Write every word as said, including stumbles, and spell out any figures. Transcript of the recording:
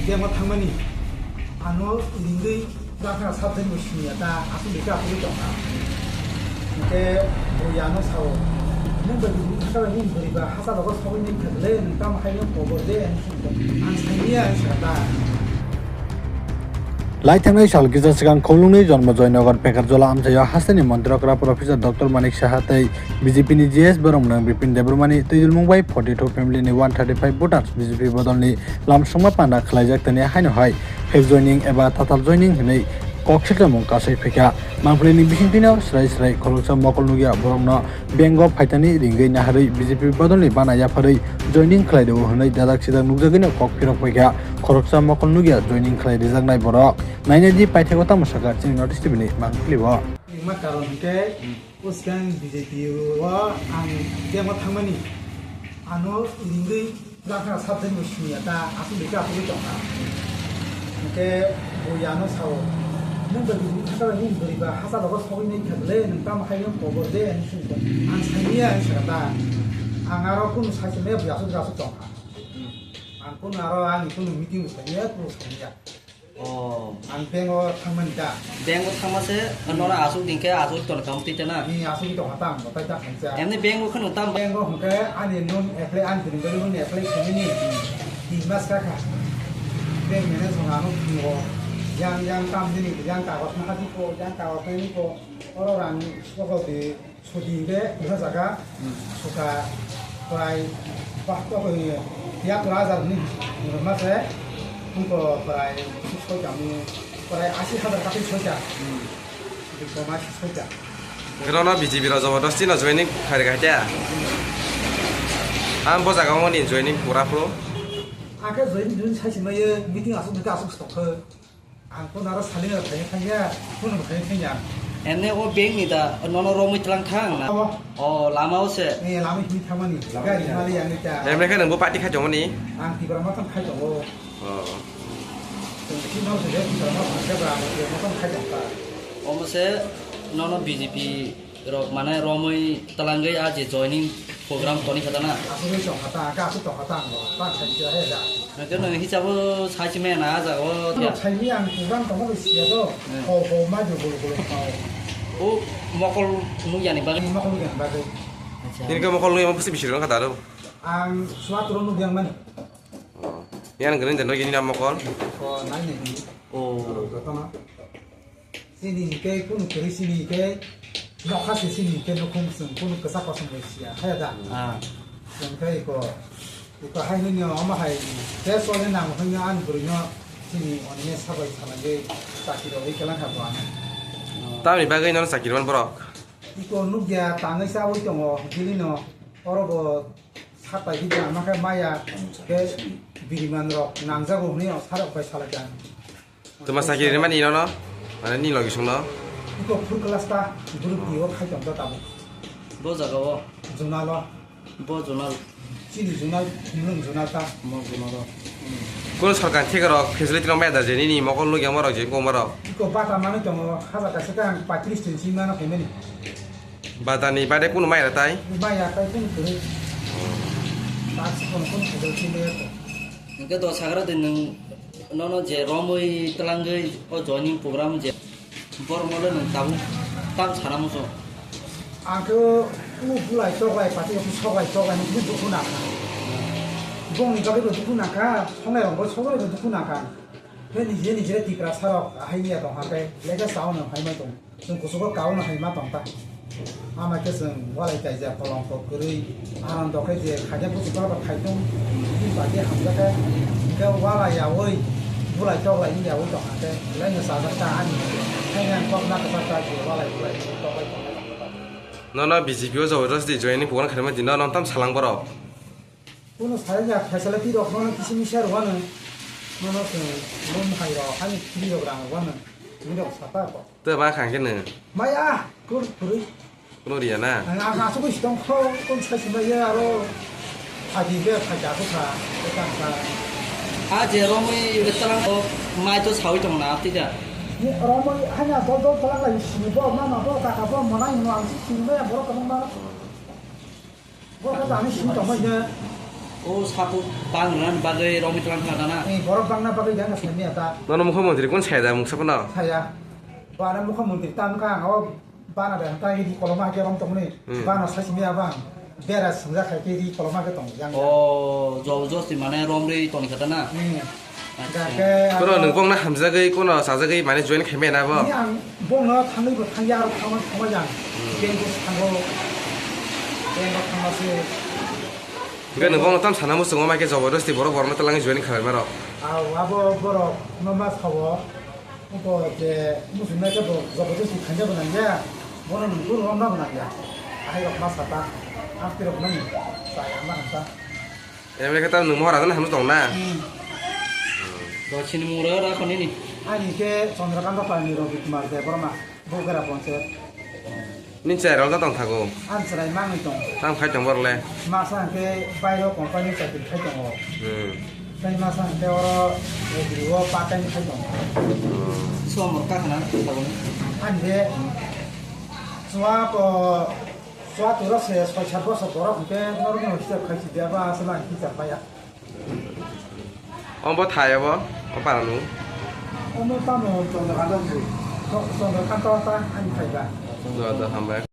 Kemo thangmani ano ringwi dakha sabjani bo siniya ta aswk dikhe aswk tongkha. Hingke bo ano sao, "Nung bai bini thaka bai nini bwrwi ba hasa rogo sogwi nini thakle nung tamo hai nung kobor de," ang siniya ang sakha ta. Lai thangnai sal kisa swkang Khulungni Jonmo Joynagar Pekarjola amchaio hasteni montri okra Professor Doctor Manik Saha tei B J P ni G S Boromnang Bipin Debbarmani twijlmung bai forty two family ni one thirty five voters B J P bodolni lamsongma panda khwlaijak tini haino hai fake joining eba tatal joining hinwi kok siklwmung kasui phaikha. Mangpili ni bisingtwino srai srai khoroksa mokol nukya borokno bank o phaitani ringwi naharwi B J P bodolni bana yapharwi joining khlai rwo hinwi dajak sijak nukjagwino kok phirok paikha. Khoroksa mokol nukya joining khlai rijaknai borok. Nainai di paithakgo tamo sakha chini North East T V ni mangpili o. Wngma karon hwnkhe, hmm, bwskang B J P o ang bank o thangmani ano ringwi Lakha sabjani bo siniya ta, aswk dikhe aswk tongkha. Hingke bo ano sao, "Nung bai bini thaka bai nini bwrwi ba hasa rogo sogwi nini thakle, nung tamo hai nung kobor de," hinwi sini ta. Ang siniya ang sakha ta. Ang aro kunu sai siniya bo aswk aswk tongkha. Ang kunu aro ani kunu meeting bo siniya, kunu siniya. Oh. Ang bank o thangmani da. Bank o thangma se, hmm, nora aswk dingkhe aswk ton kam twi tana. Ni aswk tong hata ang botai ta khaisa. Emni bank o kheno tam. Bank o hwnkhe ani loan apply, ani bini loan apply khaimani. Hmm. Tin mas ka kha. Bank manager ano thingo. Yang, yang tam dini, yang kagos na hadi ko, yang kagos na ni ko. Oro rang soko di. Sudi hingke wngkha jaga, hmm, suka prai bahto ko hini tiya pura hajar hini hingke mase, hingko prai soi kami prai asi hajar kati soi ka. Hmm. Hingke mase soi ka. Hingke nono B J P rok jobodosti no joining khairi khaite. Ang bo jaga o ni joining pura phuru. Ake joining joining sai simai meeting asuk hingke asuk stokhe. Ang phone aro saling aro thangya thangya, phone bo thangya thangya. Ene o bank ni da nono romwi tlang thang na? Abo. O lama o se. Eh, lama hini thangmani. Gari mali yang ni ta. Emre khe nang bo party khai tongmani? Ang Tipra Motha khai tongo. Oh. Tong si nor se Tipra Motha khai ba, Tipra Motha khai jang ta. Omo se nono B J P rok mane romwi twlangwi a je joining program toni kha ta na? Asugwi tong kha ta, hwnkhe aswk tong kha ta ang bo, ta khaisa he da. Hwnkhe nwng hisabo sai se maya na a jaga o. Ano saimi ang program tongma bai siya do. Hmm. Ho ho ma jo bolo bolo khao. O mokol nukya ni bagwi. Mokol nukya ni bagwi. Acha. Nini khe mokol nukya mo bwswk bisi rwng kha ta aro? Ang suatro nukya mani. Oh. Yang gwnang de nukya nini mokol? Oh, nai nai. Oh. Jotono. Chini hingke kunu kwrwi chini hingke nokha se chini hingke nukhung chwng kunu kwchak kosom bai siya, haya da? Ah. Hingke iko, iko hai nini omo hai tei choli nang hwnwi ani bwrwino chini onne sabai salaiwi chakirogwi kelang kha bo ano. Tamni bagwi nono chakirman borok? Iko nukya tangwi chawi tongo, bini no oro bo sapai hidi ama khe maya khe biriman rok nangjago hwnwi sarok bai salai kha. Tuma sakiri rimani inono? Mane ni logi songno? Iko full class ta group D o khai tong ta tabuk. Bo jaga o? Zonal o. Bo zonal. Chini zonal, nwng zonal ta. Mo zonal o. Kono sorkar thik rok facility rok maya da je nini mokol nukya morok je kong morok. Iko bata manwi tongo, hajar kaisa ta ang paitris tin si mano phaimani. Bata ni bade kono maya tai? Maya tai kono kwrwi. Tak se kono kono kwrwi si maya. Hingke do sagra de nwng nono je romwi twlangwi o joining program je borok no le nwng tabuk tam sana muchung. Ang khe o bulai choklai pati o soklai choklai ni dukhu nangkha. Bongni bagwi bo dukhu nangkha, songnai rok bo soklai bo dukhu nangkha. Khe nije nije Tiprasa rok ahai ya tong hakhe lekha sao no hai mai tong. Chwng kuchugo kaui no hai ma tong ta. Ama khe chwng walai kaijak kolom kok kwrwi anando khe je khaide buchuk ba khai tong. Bini bagwi hamjak khe hingkhe walai yaui bulai toklai wng yaui tong kha khe belai no chajak ta ani. Haino ang kok na kwchak ta je walai bulai toklai tong. Nono B J P o jobo dos di join ni program khaima di nono tam salang borok. Kuno sai ya facility rok nono kisi misa rwano. Nono chwng loan hai rok hani free rok rang rwano. Ni rok sapa ko. Tei ba khang khe nw? Maya, kur, kurui. Kuno riya na? Ang, ang asuk isi tong kho, kon sai sinai ya aro. Phaji be, phaji asuk kha, ekang kha. A je romwi talang ko, mai to sawi tong na, tida? Ni romwi hanya dol dol talang lai sini bo, mama bo, kaka bo, manai hino ang si sini bo, ya borok kabang ma. Borok kata ani sini tong bai na. O sapo bang rwna bagwi romwi tlang kha dana. Ni borok bangna bagwi yang sami ata. Nono mukha montri kun saya da muksa kono? Saya. Bana mukha montri tam kha ang o bana da ta ri koloma ke rom tongni. Hmm. Bana sasimi abang. Bera sungja khai ke ri koloma ke tong yang. O job josti mane romri tong kha dana. Hmm. Acha. Khe Bro, aro nwng bongno hamjagwi, kono chajagwi, mane join khaimaya na bo? Ni ang bongno thangwi bo thangya, aro thangma thangma jang. Hmm. Bank o thango. Bank o thangma se. Hingke nwng bongno tam sana muchungo, mai khe jobodosti borok borokno twlangwi join khlaima rok. Aw, abo borok no ma sawo. Bo je muchungnai khe bo jobodosti khaina bo nangya. Bono nwng guru romna bo nangya. Ahai rok ma sata. Amtwi rok nang. Saya ma hamsa. Emre khe tam nwng mohor agwn hamno tong na? Hmm. Bo chini mung rw ra khoni ni. Ani khe Chandrakanta Pal ni Ravi Kumar Debbarma, Bogara Panchayat. Ni chwrai rok da tong thago? Ang chwrai mangwi tong. Tam khai tong borok le? Masa hwnkhe bairo company chakri khai tongo. Hmm. Tei masa hwnkhe oro Agri o part time khai tongo. Hmm. Somor kakhana thago ni. Ani khe chwla ko Chwla turo se soi sat bosor borok hwnkhe norokno hisab khai si diya ba aswk ang hisab maya. Omo bo thai obo, o para nung. Omo tamo Chandrakanta bwrwi. Chandrakanta ta ani phai ba. Do, do, hambai.